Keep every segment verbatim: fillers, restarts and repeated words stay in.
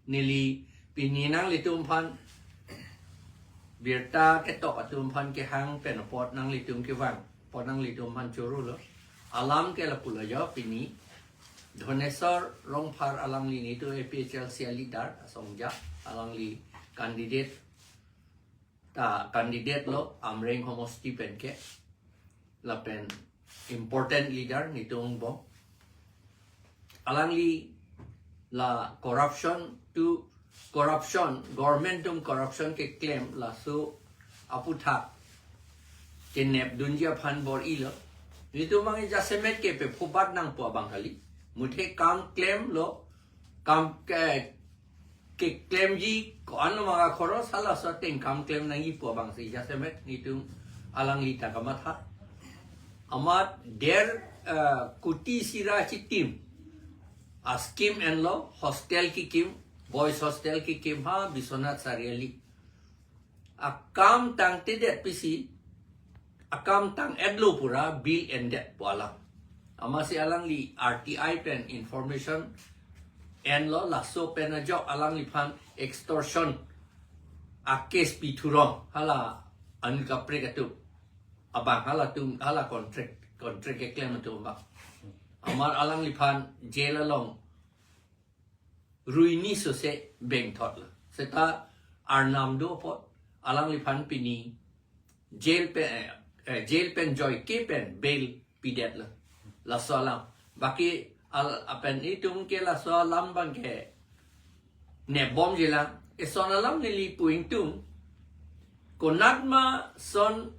Neli pini nanglitum aphan birta ketok atum aphan kehang pen apot nanglitum kevang apot nanglitum aphan choro lo. Alam ke lapu lo jo, pini Dhoneswar Rongphar alangli netum A P H L C a leader asong ja, alangli candidate ta candidate lo Amreng homosti pen ke, lapen important leader netum angbong. Alangli la corruption to corruption, government atum corruption keklem laso aputhak kenep dunji aphan bor-ilo. Netum abang jasemet ke pe phobat nangpo abang kali. Muthe kam klem lo, kam ke keklemji ko-an lo maka khoros halaso ateng kam klem nangji pu abang si jasemet netum alangli ta kamatha. Amat der, eh, kuti sira chitim a scheme enlo, hostel kekim, boys hostel kekim ha Biswanath Chariali. Akam tangtedet pisi, akam tang-etlo pura bill endet pu alam. Amatsi alangli R T I pen information enlo, laso pen ajok alangliphan extortion a case pi thurong, hala Anil Kaprek atum abang, halatum, hala contract, contract keklem atum abang. Amat alangliphan jail along ruini sose bengthot lo. Seta arnam do apot alangliphan pini jail pen, eh, eh, jail pen joike pen bail pidetlo. Laso alam. Baki al apen itum ke laso alam abang ke nebomjilang. Eson alam neli pu ingtung. Konat ma son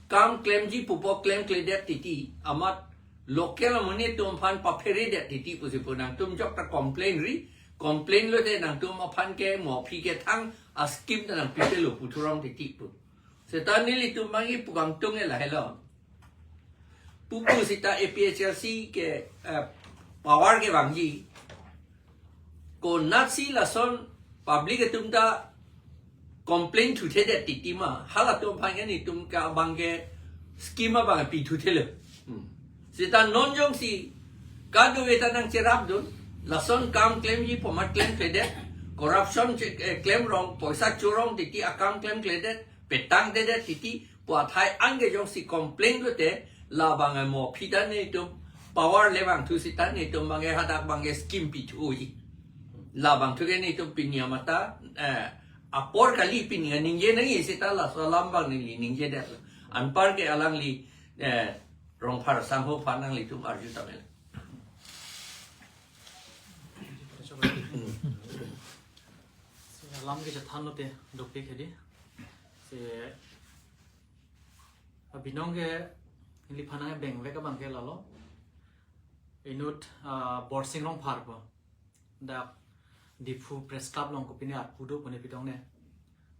kam klemji pupo klemkledet titi, amat local amonit atum aphan papheredet titi pusi pu nangtum jokta complain ri, complain lote nangtum aphan ke mo aphi kethang a scheme ta nangpipelo pu thurong titi pu. Seta nelitum abang ipu kangtung ke lahelo. Pupu seta A P H L C ke, eh, power kevangji. Konatsi lason public atum ta complain thuthedet titi ma, halatum aphan ke netum ke abang ke scheme abang pi thuthelo. Hmm. Seta non jongsi kadokave ta nangcherapdun, lason kam klemji pu amat klemkledet, corruption che-, eh, klemrong, poisa chorong titi akam klemkledet, petangtedet titi, pu athai anke jongsi complain lote, labang mo aphi ta netum power le vangthu seta netum abang ke hadak abang ke scheme pithuji. Labangthu ke netum pini amat ta, eh, apor kali, pini kaningje nangji seta laso alam abang neli ningjedet. Anpar ke alangli, eh, Rongphar sangho aphan nanglitum arju tame. Si alam ke chethan lote dopik hedi. Si abinong ke neliphan nangkebengvek abang ke lalo. Inut, ah, Borsing Rongphar pu. Dak Diphu Press Club along kopine arpu do pune pitong ne.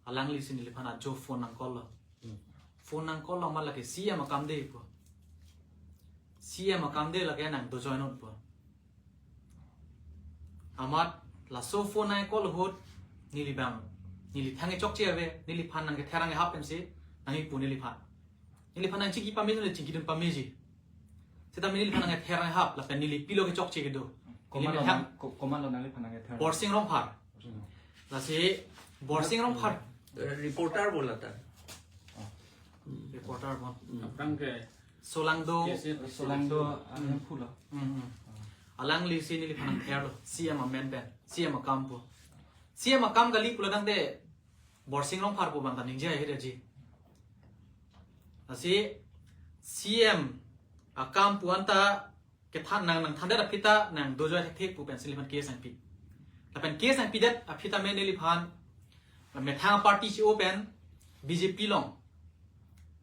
Alanglisi neliphan ajo phone nang-call lo. Hmm. Phone nang-call lo amat lake C M akam de pu. C M akam de lake nangdojoinon pu. Amat laso phone nang-call ahut neli abang, neli thang chokche ave, neliphan nangkether nanghap pensi nangkipu neliphan. Neliphan nangchingki pame, neli chingkidun pameji. Seta neliphan nangkether nanghap, lapen neli pilo kechokche kedo. Neli komatlo methang nang, ko-, komatlo nangliphan nangkether? Borsing Rongphar. Borsing Rongphar. Lasi Borsing Rongphar. Eh, reporter bola ta. Reporter bon. Hmm. Aphrang ke Solangdo. K C S. Solangdo, ah, yang pula. Hmm, hmm. Alanglisi neliphan nangtherlo, C M amen pen, C M akam pu. C M akam kali pulotangte Borsing Rongphar pu abang ta ningje ahirji. Lasi C M akam pu anta kethan nang, nangthandet aphi ta nangdojoi thekthe pu pensi neliphan case nangpi. Lapen case nangpidet aphi ta me neliphan methang party C O pen B J P along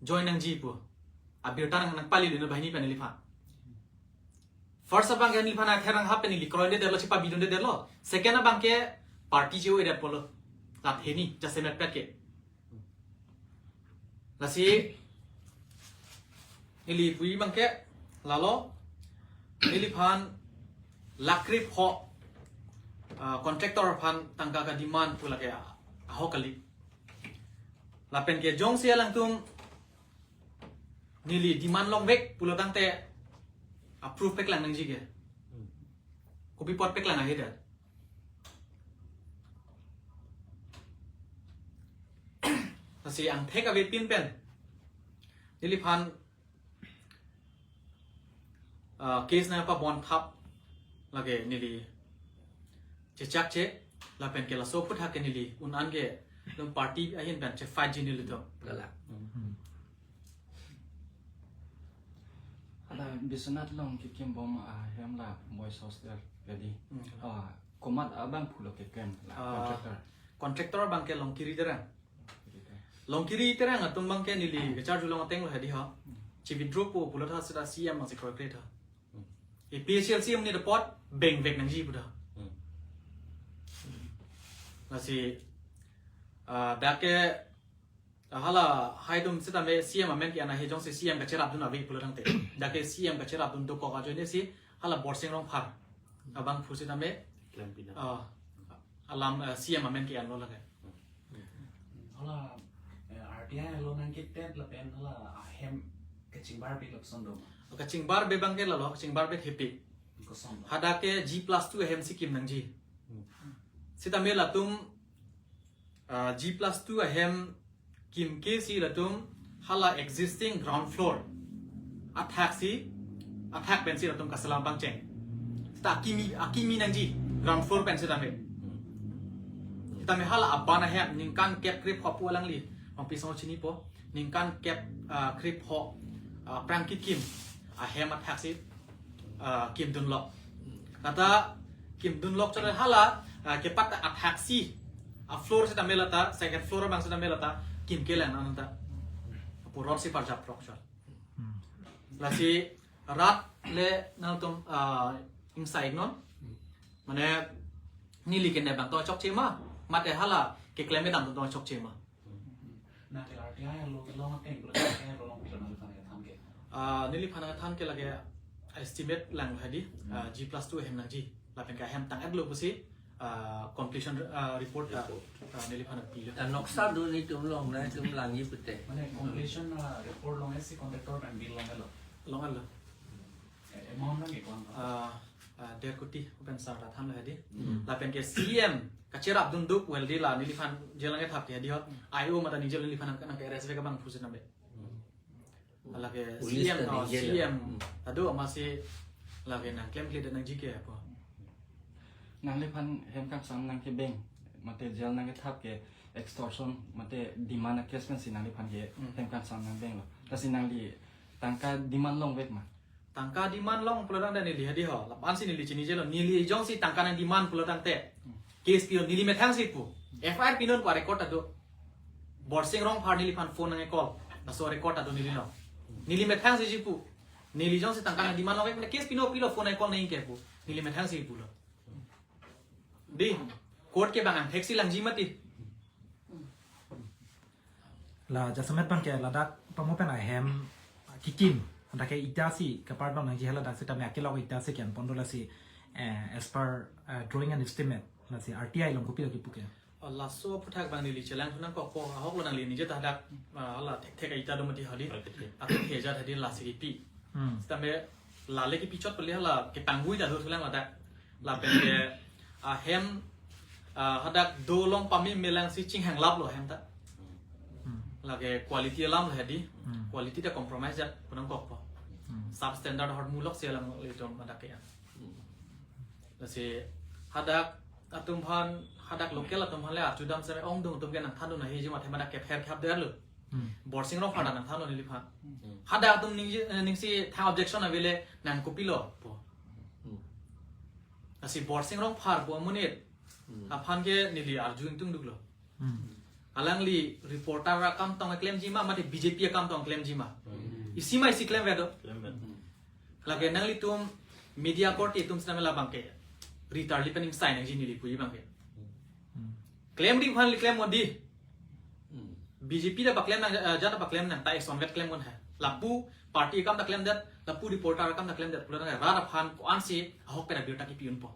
join nangji pu abirta nang, nangpalilo banghini pen neliphan. First abang ke neliphan nangther nanghap pen neli kroidetlo, chipabidundetlo. Second abang ke party C O edet pulo. Lat hini, jasemet pet ke. Lasi neli pu abang ke lalo, neliphan lakh krepho, ah, contractor aphan tangka ka-demand pu lake, ah, ahok kali. Lapen ke jongsi alangtum neli demand longvek pulotangte approve paklang nangji ke. Kopi apot paklang ahe dak. Si angthek avepin pen neliphan, ah, case nangpabon thap lake neli chechakche lapen ke laso aphuthak ke neli un-an ke num party ahin pen che fight ji nelitum. Kalang. Hala Biswanath along kekimbom ahem la boys hostel jadi. Hmm. Ah, komat abangphu lo keklem la? Ah, contractor. Contractor abang ke Longkiri Terang. Longkiri Terang atum abang ke neli kacharjulong ateng lo hedi ha. Hmm. Chi withdraw po pulo tha seta C M abang si kroikre tha. Hmm. APHLC amonit apot bengvek nangji pu tha. Hmm. Lasi, ah, dak ke, ah, hala hai atum sitame C M amen ke-an ahe jongsi C M kacherapdun ave pulo tangte. Dak ke C M kacherapdun dokok ajoine si hala Borsing Rongphar abangphu sitame, klempinang. Ah, alam, ah, C M amen ke-an lo lake. Hala, eh, R T I along nangketep lapen hala ahem kachingbarbe lapuson do ma? Kachingbarbe abang ke lalo, kachingbarbe thepi. Koson do? Hadak ke G plus two ahem si kim nangji. Hmm. Sitame latum, ah, G plus two ahem kim ke si latum hala existing ground floor athak si, athak pen si latum kaselam pangcheng. Seta akimi, akimi nangji ground floor pen sitame. Sitame hala aban ahem ningkan kep krepho pu alangli, Rongpi asong chinipo, ningkan kep, ah, krepho, ah, prang kikim ahem athak si, ah, kimdunlok. Kata kimdunlok chot hala, ah, kepat athak si, a floor sitame lata, second floor abang sitame lata kimkelang nang ta. Puror si parjap rok chot. Hmm. Lasi rat le nangtum, ah, ingsai non. Mane neli kene abang to chokche ma, mate hala keklem kedam to chokche ma. Nang ke R T I along, along ateng, R T I along pilo nangphan kethan ke? Ah, neliphan kethan ke lake estimate lang hedi, ah, G plus two ahem nangji. Lapen ke ahem tang-et lo pusi, ah, completion, ah, report, ah, Report. Ah, neliphan pilo. Ah, noksa do netum along, netum langji pute. Mane completion, ah, report along si contractor pen bill long-et lo? Long-et lo. Eh, amount nangkeklang? Ah, ah, der koti pen sar ta than lo hedi. Hmm. Lapen ke C M kacherapdun duk well di la neliphan jail nangkethap ke hedi ho. I O mata ni jail neliphan nang, nangke-arrest vek abangphu sitame. Hmm. Lake Police C M, ta oh, ni jail. C M. Hmm. Ado amatsi lake nangklemkledet nangji ke apo. Nangliphan hem kangsam nangkebeng, mate jail nangkethap ke extortion, mate demand a case pensi nangliphan ke Hmm. hem kangsam nangbeng lo. Lasi nangli tangka demand longvek ma? Tangka demand long pulo tangte neli hedi ho. Lapu-an si neli chini jelo. Neli jongsi tangka nangdemand pulo tangte, Hmm. case pilo, neli methang si pu. F I R pinon pu a record ta do. Borsing Rongphar neliphan phone nangkecall. Laso record ta do neli lo. Neli methang si pu. Neli jongsi tangka nangdemand longvek, case pino pilo, phone nangkecall nangke pu. Neli methang si pulo. Di, court ke abang angthek si langji mati. La jasemet abang ke ladak pamo pen ahem kikim, hadak ke ita si kepardon nangji, haladak sitame akelok ita si ke-an pon do, lasi, eh, as per, eh, drawing and estimate, lasi R T I along kopilo kipu ke? Oh, laso aphuthak abang neli chelangthu nangkokpo, ahok lo, nangli ningje ta hadak, ah, hala thekthek a-ita do mati hedi. Thekthek. Athe thejat hedi lasi kipi. Hmm. Sitame lale kipi chot pale hala ketangvoi ta do thulang ladak. Lapen ke ahem, ah, hadak do along pame melang si chinghanglap lo ahem ta. Hmm. Lake quality alam lo hedi. Hmm. Quality ta compromise jat pu nangkokpo. Hmm. Substandard ahormu lok si alanglitum hadak ke-an. Hmm. Lasi hadak atum aphan, hadak local atum aphan le arjudam sere ongdung atum ke nangthandun ahi jima thema dak kepher khap der lo. Hmm. Borsing Rongphar ta nangthandun neliphan. Hmm. Hadak atum ning, eh, ning si thang objection avele nang kopilo pu. Hmm. Lasi Borsing Rongphar pu amonit Hmm. aphan ke neli arju ingtung duk lo. Hmm. Alangli reporter akam tong klemji ma, mate B J P akam tong klemji ma? Hmm. Isi ma isi klemvedo. Klemvet. Hmm. Lake nanglitum media korte atum sitame labang ke ritarli pen ingsai nangji neli puji abang ke. Hmm. Klemding aphan le klem modi. Hmm. B J P ta paklem nang, eh, jat ta paklem nang, ta eson vet klem kon ha. Lapu party akam ta klemdet, lapu reporter akam ta klemdet, pulo tangte rat aphan ko-an si ahok pen abirta kipi unpo.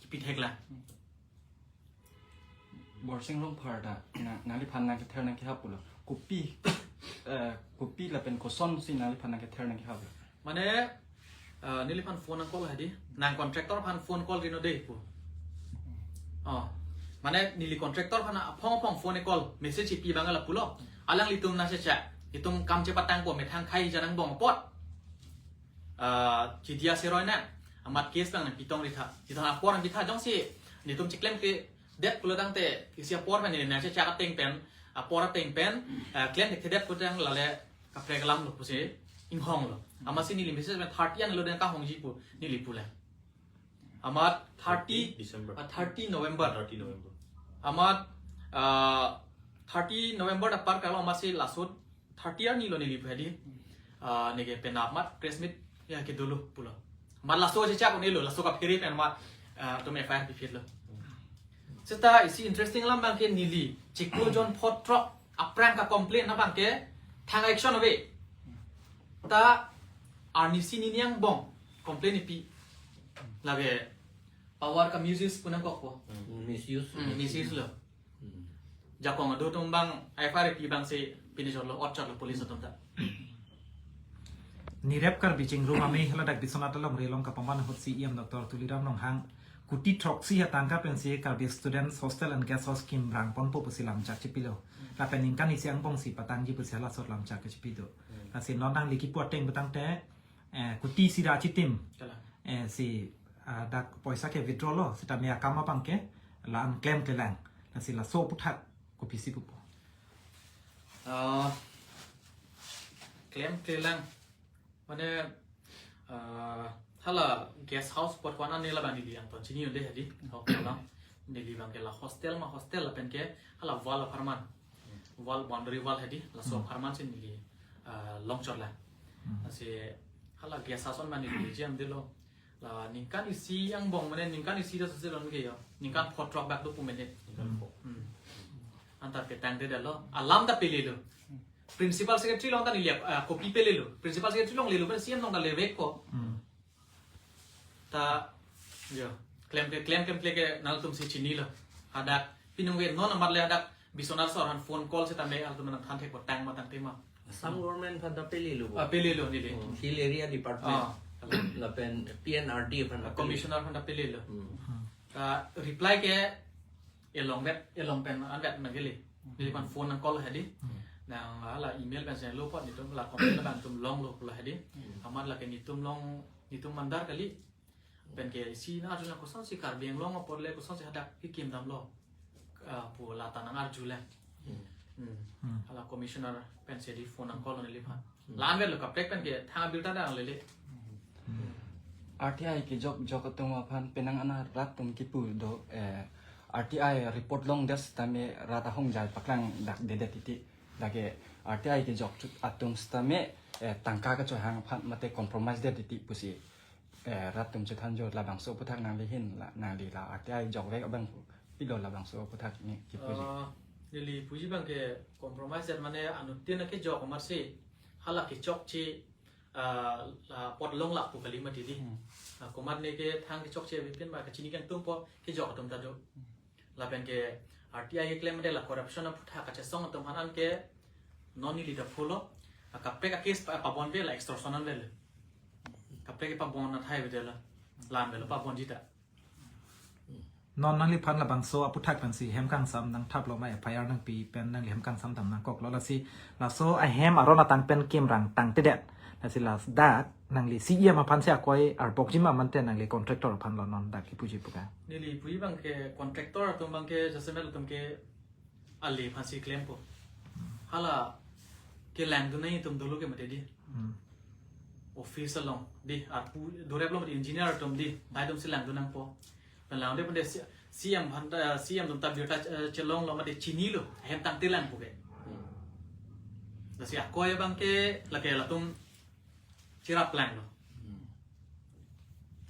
Kipi theklang. Borsing Rongphar ta, na, nangliphan nangkether nangkehap pulo. Kopi, eh, kopi lapen koson si nangliphan nangkether nangkehap lo? Mane, eh, neliphan phone nangcall hedi. Nang contractor aphan phone call rino dei pu. Oh. Mane neli contractor aphan aphong aphong phone call message ipi abang lapulo. Alanglitum nangchechak, itum kam chepatangpo, methang khei jan angbong apot. Ah, chidi aseroi nang, amat case abang nangpitong ri tha. Chithang apor nangpi tha, jongsi netum chiklemkledet pulo tangte, isi apor pen neli nangchechak ateng pen, apor ateng pen, ah, klemthekthedet pu tang lale kaprek alam lo pusi inghonglo. Amatsi neli message pen thirty anlo den kahongji pu neli pulang. Amat thirty, December. Ah, thirty November. Thirty November. Amat, ah, thirty November apar kalo amatsi laso thirty arni lo neli pu hedi. Ah, neke penap amat press meet ya kedolo pulo. Amat laso chechak un-elo, laso kaphere pen amat, ah, atum F I R piphitlo. Seta isi interesting alam abangke neli chiklo jon pho throk aphrang kacomplain abangke thang action ave. Ta arnisi hini angbong complain ipi. Lake power ka misuse pu nangkokpo. Misuse. Hmm, misuse lo. Jakong adu atum abang F I R ipi abangsi pini chotlo, ot chotlo police atum ta. Nirep Karbi Chingrum Amei haladak Biswanath alongri along kapaman ahut C E M Doctor Tuliram Ronghang kuti throksi atangka pensi Karbi Students Hostel and Guest House kimrang ponpo pusi lamchak chipilo. Lapen ningkan isi angbongsi patangji pusi halaso lamchak kechipido. Lasi non nangli kipu ateng pu tangte, eh, kuti isi ra chitim. Kalang. Eh, si, ah, dak poisa ke withdraw lo, sitame akam abangke la-an klemklelang. Lasi laso aphuthak kopisi pupo? Ah, klemklelang. Mane, ah, hala guest house apot ko-an an neli abang neli angton chini un-e hedi. Ho kalang. Neli abangke la hostel ma hostel lapen ke hala wall apharman. Wall, boundary wall hedi. Laso apharman si neli, ah, longchotlang. Lasi hala guest house an mane neli jam delo. La ningkan isi angbong mane ningkan isi ta sese lon ke yo. Ningkan pho throk bak do pu mene. Hmm. Antar petangtedetlo. Alam ta pelelo. Principal secretary along ta neli, ah, copy pelelo. Principal secretary along lelo pen C E M along ta levekpo. Ta, yo, klem ke, klemkle ke nangtum si chinilo. Hadak, pinung ke non amat le hadak, Biswanath sir aphan phone call sitame, altum nangthanthekpo tang ma tangte ma. Assam government aphan ta pelelo bo. Ah, pelelo neli. Oh, Hill Area Department. Ah. Lapen P N R D aphan ta pelelo. Commissioner aphan ta pelelo. Hmm. Ta reply ke elong vet, elong pen anvet nangkele. Neliphan phone nangcall hedi. Nang hala email pen selo apot netum la complain abang netum longlo pulo hedi. Amat lake netum long, netum mandar kali. Pen ke isi nang arjulang kosonsi Karbi Anglong apot le kosonsi hadak kekim damlo. Ah, pu lata nang arjulang. Hmm. Hala commissioner pen sedi phone nangcall neliphan. La-an avelo kaprek pen ke thang abirta dang lele. R T I kejok jok atum aphan penang an rat atum kipu do, eh, R T I report longdet sitame rat ahongjai paklang dak dedet titi. Lake R T I kejok chot atum sitame, eh, tangka kachohang aphan mate compromise det titi pusi, eh, rat atum chethanjo. Labangso aphuthak nangli ahin la, nangli la R T I jokvek abang pilo, labangso aphuthak ne kipuji? Ah, neli puji abangke compromise det mane anuttin akejok amatsi hala kechokche, ah, la apot longlap pu kali mati di. Hmm. Ah, komatne ke thang kechokche avepin ma kachini kangtungpo kejok atum ta do. Lapen ke R T I keklem de la corruption aphuthak kachesong atum aphan an ke non neli ta phulo. Ah, kaprek a case pa, pabon ave la extortion an avelo. Kaprek pabon athai avedetlo. La-an avelo pabonji ta. Non nangliphan labangso aphuthak pensi hem kangsam nangthaplo ma F I R nangpi pen nangli hem kangsam dam nangkoklo, lasi laso ahem aron atang pen kimrang tangtedet. Lasi ladak nangli C E M aphan si akoi arbokji ma mate nangli contractor aphan lo non dak kipuji pu ke? Neli puji abangke contractor atum abangke jasemet atum ke ale aphansi klempo. Hala kelangdun nangji atum dolo ke mate di. Hmm. Office along di, arpu dorep along di, engineer atum di, lahai atumsi langdun nangpo. Pen langdun pen de C-, C M aphan ta, C M atum ta birta, eh, chelonglo mate chinilo, ahem tangtelang pu ke. Hmm. Lasi akoi abangke lake latum chiraplanglo. Hmm.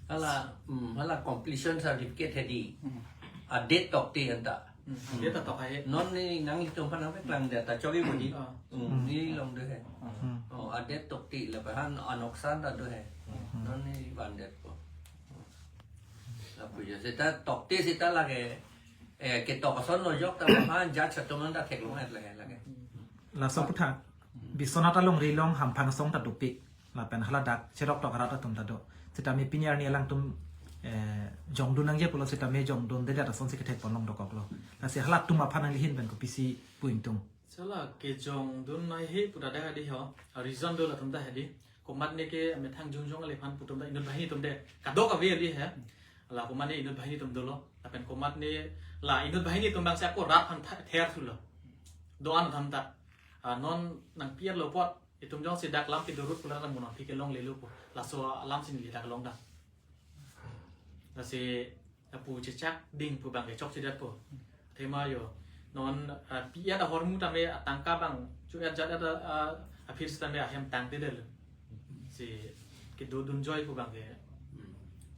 Hala, hmm, hala completion certificate hedi. Hmm. A date tokte anta. Hmm. A date ta tok hai. Non ne nanglitum aphan nangpaklang det ta chokji bo di. Ah. Hmm, hmm, neli along do he. Hmm. Oh, a date tokte lapen anoksan ta do he. Hmm. Non ne vandet po. Lapu jo seta tokte seta lake, eh, ketok ason lo jok ta aphan judge atum anta theklong et lake, lake. Laso aphuthak Biswanath alongri along hamphang asong ta dopik. Lapen haladak cheroktok arat atum ta do. Sitame pini arni alangtum eh, jongdun nangji pulo sitame jongdundedet asonsi kethek pon long dokoklo. Lasi halatum aphan nangli ahin pen kopisi pu ingtung? Sala kejongdun nangji puta dak hadi ho. A reason do latum ta hadi. Komatne ke amethang jongjong aliphan pu atum ta inut banghini atum de. Kadokave kali he. La komatne inut banghini atum dolo. Lapen komatne la inut banghini atum bang si ako rat aphan tha-, ther thulo. Do-an atum ta. Ah, non nangpi-etlo apot itum jongsi dak lam kedorot pulo ta mo nangpi kelonglelo pu. Laso alam si neli dak longdam. Lasi lapu chechak ding pu abang ke chokchedetpo. Athema yo non, ah, pi-et ahormu tame atangka bang cho-et jat-et, ah, aphi sitame ahem tangtedetlo. Si kedodunjoi pu abang ke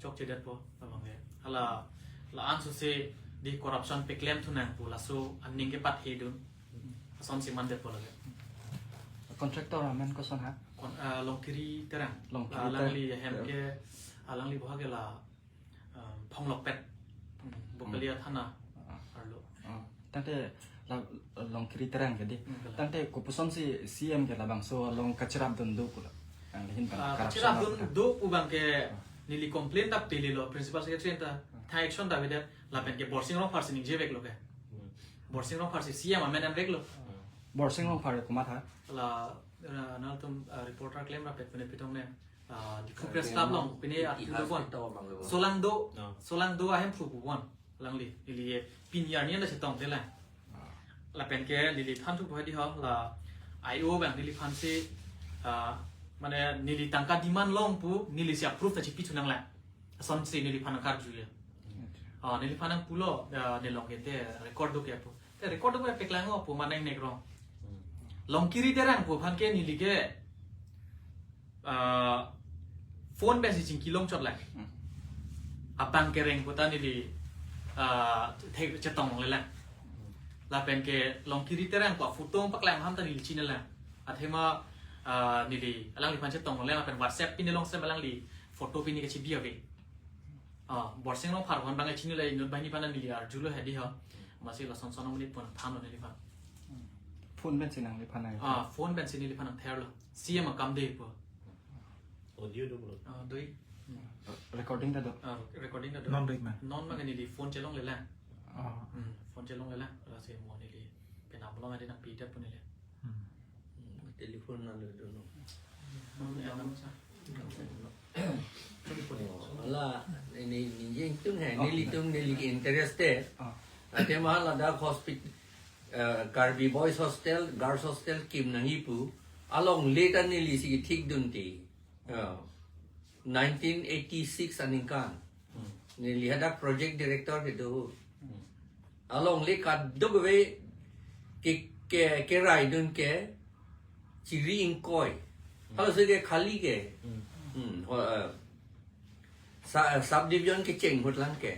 chokchedetpo abang ke. Hala la-an sose di corruption peklem thu nang pu laso aning kepathedun. Asonsi mandetpo lake. Contractor amen koson ha? Kon-, ah, Longkiri Terang. Longkiri Terang. Alangli ahem ke, alangli boha ke la, um, Phonglokpet. Hmm, Bokalia Thana. Ah. Arlo. Ah. Tangte la Longkiri Terang ke di. Hmm, kalang. Tangte kopuson si C M ke labangso along kachirapdun do pulo. Nangli ahin pen, ah, corruption kachirapdun pulo. Do pu abang ke neli complain ta pelelo, Principal Secretary ta. Ah. Tha action ta avedet, lapen ke Borsing Rongphar si ningjeveklo ke. Hmm. Borsing Rongphar si C M amen enveklo. Borsing Rongphar komat ha? La, ah, nangtum, ah, reporter klem rapet pine pitong ne. Ah, Diphu Press Club along pine itihas article pon. Kita abang lo. Solangdo, no. Solangdo ahemphu pu pon. Alangli, neli ye pini arni anda chetongte lang. Ah. Lapen ke neliphan thu boha di ho, la I O abang neliphan si, ah, mane neli tangka demand long pu, neli si approve ta chipi thu nanglang. Asonsi neliphan nangkarju ya. Hmm. Ah, neliphan nangpulo, ah, nelong ke te record do ke pu. Te record do ke peklang o pu manang nekrong. Hmm. Longkiri Terang pu aphan ke neli ke, ah, phone pensi chingki longchot lang. Hmm. Abang kereng pu ta neli, ah, thek chetong longlelang. Hmm. Lapen ke Longkiri Terang pu photo paklang ham ta neli chinilang. Athema, ah, neli alangliphan chetong longlelang lapen WhatsApp pine long sem alangli photo pine kechibi ave. Ah, Borsing Rongphar aphan abang chinilo, inut banghini aphan neli arjulo hadi ho. Amatsi lason son amonit pon thanlo neliphan. Phone pensi nangliphan nang. Ah, phone pensi neliphan nangtherlo. C M akam de pu. Audio do pulo. Ah, doi. Hmm. Recording ta do. Ah, recording ta do. Non doi ma? Non ma neli phone chelonglelang. Ah. Hmm, phone chelonglelang. Lasi mo neli penam long adi nangpidet pu neli. Hmm. Hmm, telephone nang do no. Hmm, ya, nang sa. Hala, neli, neli jengtung he, oh, nelitum neli ke interested. Ah. Athema ladak hospital, eh, Karbi Boys Hostel, Girls Hostel kim nangji pu. Alongle ta neli si kethikdunde. Eh, nineteen eighty-six aningkan. Hmm. Neli hadak project director kedo. Hmm. Alongle kadokave ke, ke, keraidun ke chiri ingkoi. Hmm. Halaso ke khali ke. Hmm. Hmm, ho, eh, sa-, subdivision kecheng ahut lang ke.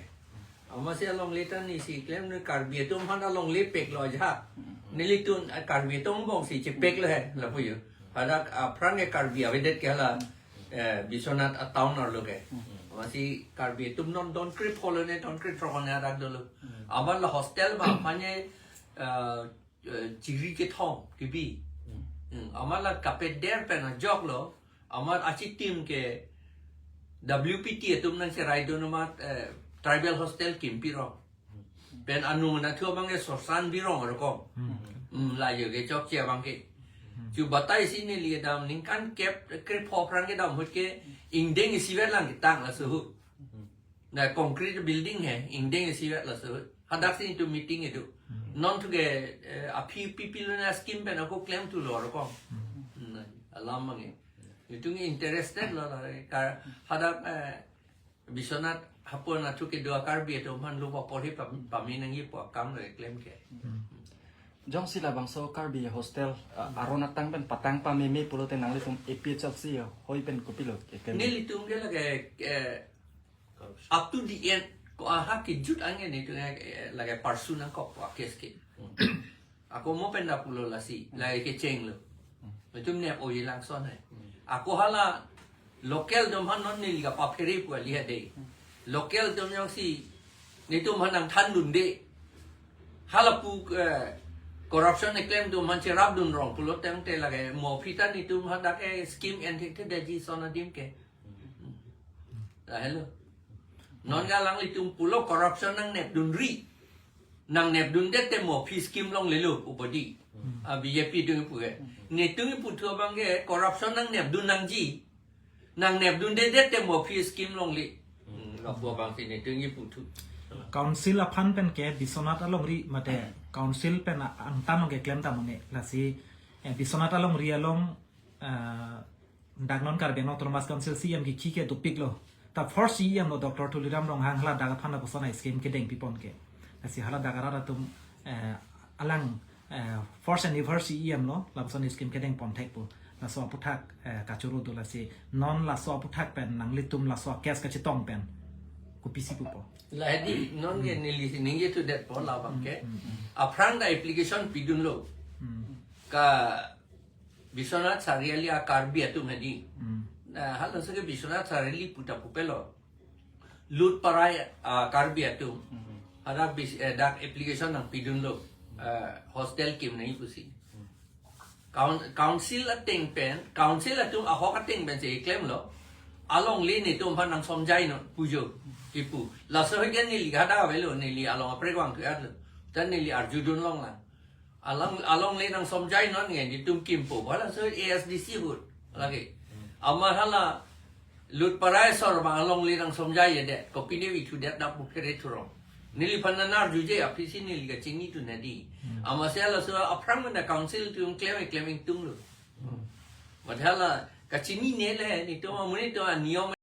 Amatsi alongle ta neli si klem ne Karbi atum aphan alongle peklo ajahak. Hmm. Nelitum, eh, Karbi atum angbong si chepeklo he, lapu yo. Hadak, ah, aphrang ke Karbi avedet ke hala, eh, Biswanath a town arlo ke. Hmm. Amatsi Karbi atum non don krip holo ne, don krip throk ne hadak dolo. Hmm. Amat la hostel ma aphan ye, eh, eh, chiri kethom kebi. Hmm. Hmm. Amat la kapeder pen ajoklo, amat achitim ke W P T atum nangcheraidun amat, eh, tribal hostel kim pirong. Hmm. Pen anung nathu abang ke Sorsan Birong arokom. Hmm. Hmm, la yo ke chokche abang ke. Hmm. Chu batai si neli kedam ningkan kep krepho aphrang kedam ahut ke ingdeng isivet lang ketang laso ahut. Hmm. Na concrete building he, ingdeng isivet laso ahut. Hadak si itum meeting kedo. Hmm. Non thu ke, eh, aphi pipilo na scheme pen ako klem thulo arokom. Hmm. Hmm, alam abang ke. Itum interested lo la ka hadak, eh, Biswanath hapu nathu kedo a Karbi atum aphan lo apor he pam-, pame nangji pu akam lo klem ke. Hmm. Jongsi labangso Karbi hostel, uh, aron atang pen patang pameme pulote nanglitum A P H L C hoi pen kopilo keklem? Nelitum ke lake, eh, up to the end ko aha kejut ange nelitum, eh, lake pursue nangkok ko a case ke. Hmm. Ako mo pen da pulo lasi, hmm, lake kechenglo. Hmm. Itum ne o ilang son hai. Hmm. Ako hala local atum aphan non neli kapaphere pu kali ha de. Hmm. Local atum jongsi netum aphan nangthandunde. Hala pu, eh, corruption keklem atum aphan cherapdun rong pulo tangte lake mo aphi ta netum hadak ke scheme enthekthedetji son adim ke. Hmm. Lahelo. Non ke alanglitum pulo corruption nangnepdunri. Nangnepdundet te mo fee scheme longlelo pu bodi. A B J P atum kipu ke. Netum kiputhu abang ke corruption nangnepdun nangji. Nangnepdundedet te mo fee scheme longle. Hmm, lapu abang si netum kiputhu. Council aphan pen ke Biswanath alongri mate council pen a-, angtan along keklem ta mane. Lasi, eh, Biswanath alongri along, eh, dak non Karbi Anglong Autonomous Council C E M kikhi ke dopiklo. Ta first C E M lo Doctor Tuliram Ronghang, hala dak aphan lapuson a-scheme kedeng pipon ke. Lasi hala dak arat atum, eh, alang, eh, first and ever C E M lo, lapuson scheme kedeng pon thekpo. Laso aputhak, eh, kachoro do lasi. Non laso aputhak pen, nanglitum laso case kachetong pen. Kopisi pupo. Lahei di, non ke neli si ningjethudet po labang ke. Hmm, hmm, hmm. Aphrang ta application pidunlo. Hmm. Ka Biswanath Chariali a-Karbi atum hedi. Hmm. Na, halaso ke Biswanath Chariali puta pupelo. Lutparai a-Karbi atum. Hmm. Hadak bis-, eh, dak application nangpidunlo. Eh, hostel kim nangji pusi. Coun-, council ateng pen, council atum ahok ateng pen si klemlo. Alongle netum aphan nangsomjainon pujo kipu. Laso ke neli kada avelo, neli along aprek vangthu-etlo. Ta neli arjudun longlang. Alang, alongle nangsomjainon nge netum kimpo. Halaso A S D C ahut. Lake. Amat hala Lutparai asor abang alongle nangsomjaijedet, kopine vithudet dak bukhere thurong. Neliphan nangarjuje, aphisi neli kachinithu nadi. Hmm. Amatsi halaso aphrang mena council atum klem klem ingtunglo. Hmm. Mat hala kachinine le, netum amonit atum aniyom